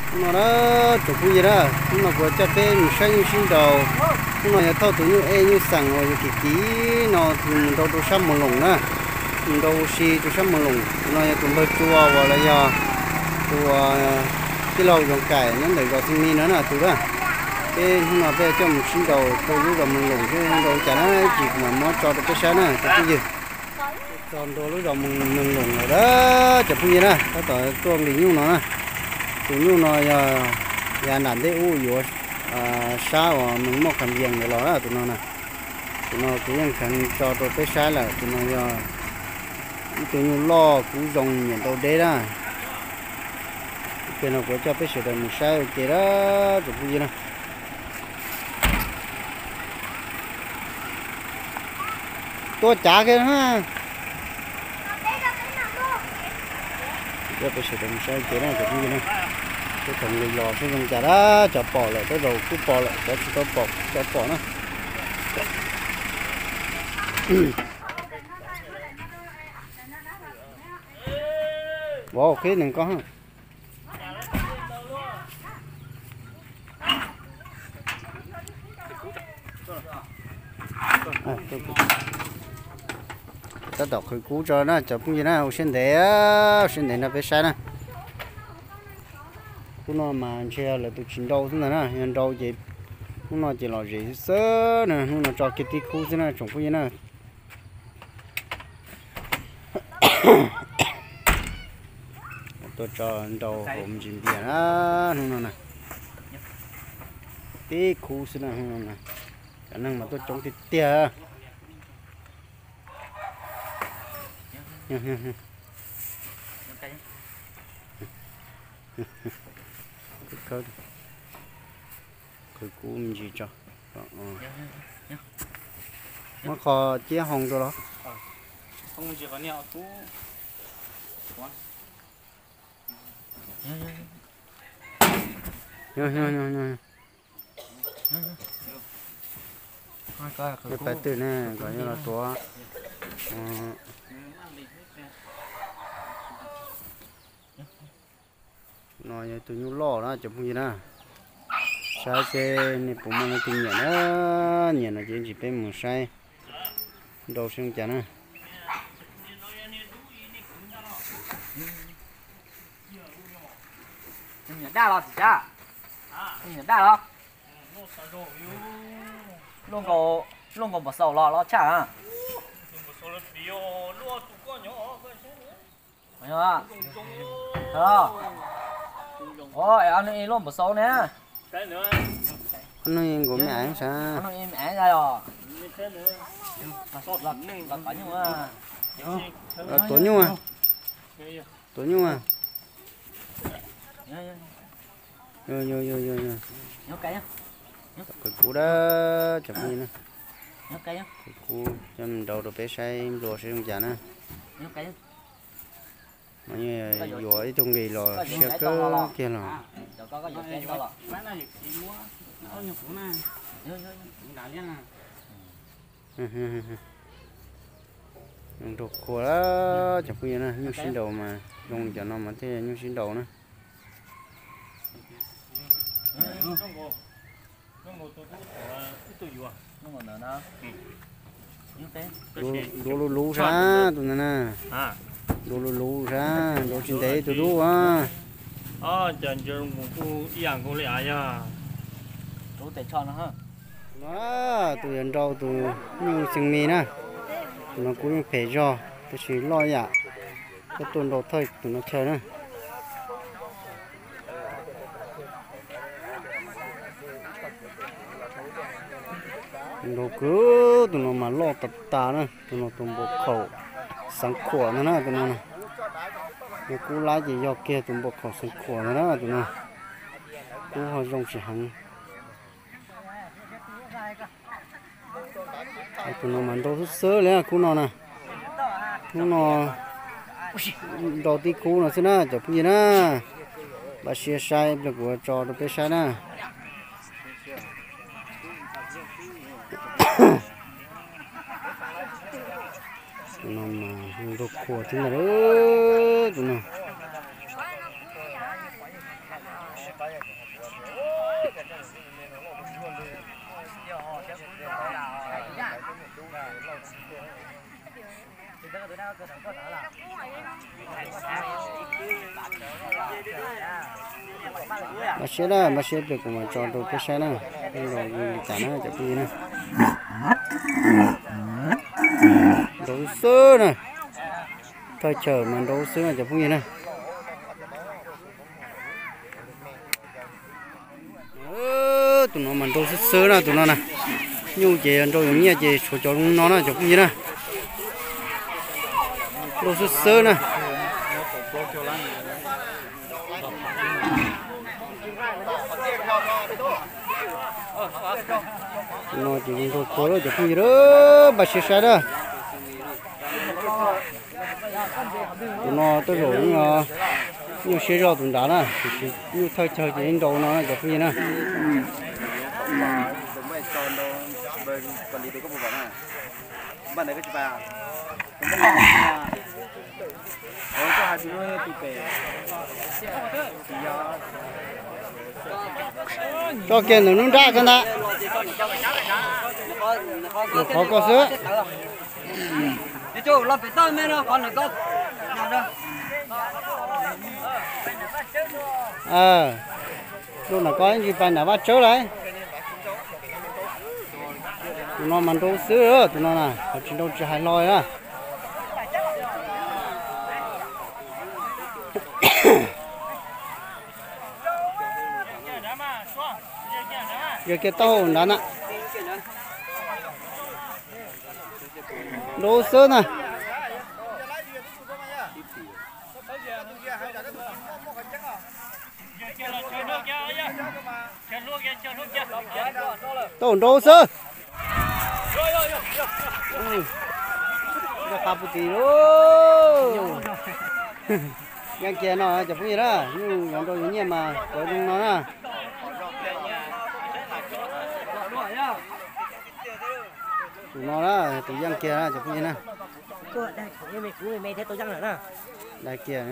Hnub no na, tsoom phooj ywg na, hnub no kuv coj peb mus saib nyuj sib nraus. Hnub no yog thauj tus nyuj ej nyuj xeem uas yog kim kim no mus nrau rau sab Moos Loos na, mus nrau ua si rau sab Moos Loos. Tus no yog tus npawg Tsua uas los yog tus tij laug Yoos Kaim nyob ntawm zos Xeev Mis no na tus na. Peb hnub no peb coj mus sib nraus rau lub zos Moos Loos seb nrau cas na, ib chim kuv mam muab tso rau peb saib na tsoom phooj ywg. Txog ntua lub zos Moos Loos lawm na tsoom phooj ywg na, tab tom tuaj nqis nyuj no na. Tus nyuj no yog yav nram ntej ub yuav sab uas Moos Moj Kham Yees ntawd los na tus no na. Tus no kuv yeej kheev tso rau peb saib lawm, tus no yog ib tug nyuj loj kub zoo nyiam nrau deb na. Ib pliag no kuv coj peb sawv daws mus saib ua ke na tsoom phooj ywg na. Tua cav kiag na. Coj peb sawv daws mus saib ua ke na tsoom phooj ywg na. Peb tau nqis los seb zoo cas na, cov pom lawm tej zaum kuj pom lawm, cov tsis tau pom cov pom na. Vov qhib nws koj. Tab tom qhwv kub tso na cov phooj ywg na, ua siab ntev, ua siab ntev nrog peb saib na. Hnub no mas ntshe lawv tus tsis nrau xwb ntag na, yog nrau ces hnub no ces lom zem xwb xwb na, hnub no tso kiag tib khub xwb na tsoom phooj ywg na. Tuaj tso nrau hauv me ntsis npias na, hnub no na. Tib khub xwb na hnub no na. Cov neeg mas tuaj coob tiag tiag. Qhwv kub me ntsis tso. Muab qhov ciab hoo rau los. Peb pais twg ne kom yog los tuav. No yog tus nyuj loj na cov phooj ywg na. Saib seb nej puas muaj leej twg nyiam na, nyiam no ces ntsis peb mus saib nrau seb zoo cas na. Daj los txiv tsav, daj los. Luaj nkaus npam xaus los los tshaj. Luaj npam xaus ne. Nws nkaus me aiv sav. Tuav nyuj, tuav nyuj. Qhwv kub dab cov phooj ywg na. Qhwv kub coj nrau rau peb saib nplua saib zoo cas na. Mas yuav ib tug nqis los siab kawg kiag los. Nrau khuav cov phooj ywg na, nyuj sib nraus mas zoo li cov no mas thiaj nyuj sib nraus na. Duav luv luv sab tus ntawd na. Duav luv luv sab, duav tsis ntev tus dub a. Tus yog nrau tus nyuj xeev mis na. Tus no kuj yeej phem zog tab sis loj yam, koj tuaj nrau thawj tus no chaw na. Nrau kwv tus no mas loj tas tas na, tus no tus npau khaum xeev khuam ntag na tus no. Yog kub lab ces yog kiag tus npau khaum xeev khuam ntag na tus no. Kub ho zoo tsis heev. Tus no mas nrau xwb xwb li khub no na. Hnub no nrau tib khub no xwb na cov phooj ywg na. Npaj siab saib ib pliag kuv tso rau peb saib na. Tus no mas nrau khuam thiab ntag tus no. Npaj siab na, npaj siab pliag kuv mam tso rau peb saib na, peb los li cas na cov phooj ywg na. Nrau xwb na, thaj chaw mas nrau xwb na cov phooj ywg na. Tus no mas nrau xwb xwb na tus no na. Nyuj ces nrau yuav nyiaj ces tshuav cov zoo no na cov phooj ywg na. Nrau xwb xwb na. Tus no ces zoo nrau kawg cov phooj ywg, npaj siab saib na. Tus no tej zaum nyuj siab zog tus nrad na, tiam sis nyuj thawj chaw ces ib nrau no na cov phooj ywg na. Tso kiag ntawm nruab nrab ko ntag. Lub qhov ko xwb. Lub nram ko ib ntsis pais nram vaj tsawb lawm. Tus no mas nrau xwb, tus no na, qhov tsis nrau tsis hais hlo na. Yog kiag taub hau nrad na. Nrau xwb na. Taub hau nrau xwb. Qa puv tis lauj. Yeej kiag no cov phooj ywg na, nyuj yuav nrau yuav nyiaj mas cov zoo no na. Tus no na, tus yeej kiag na cov phooj ywg na. Dai kiag.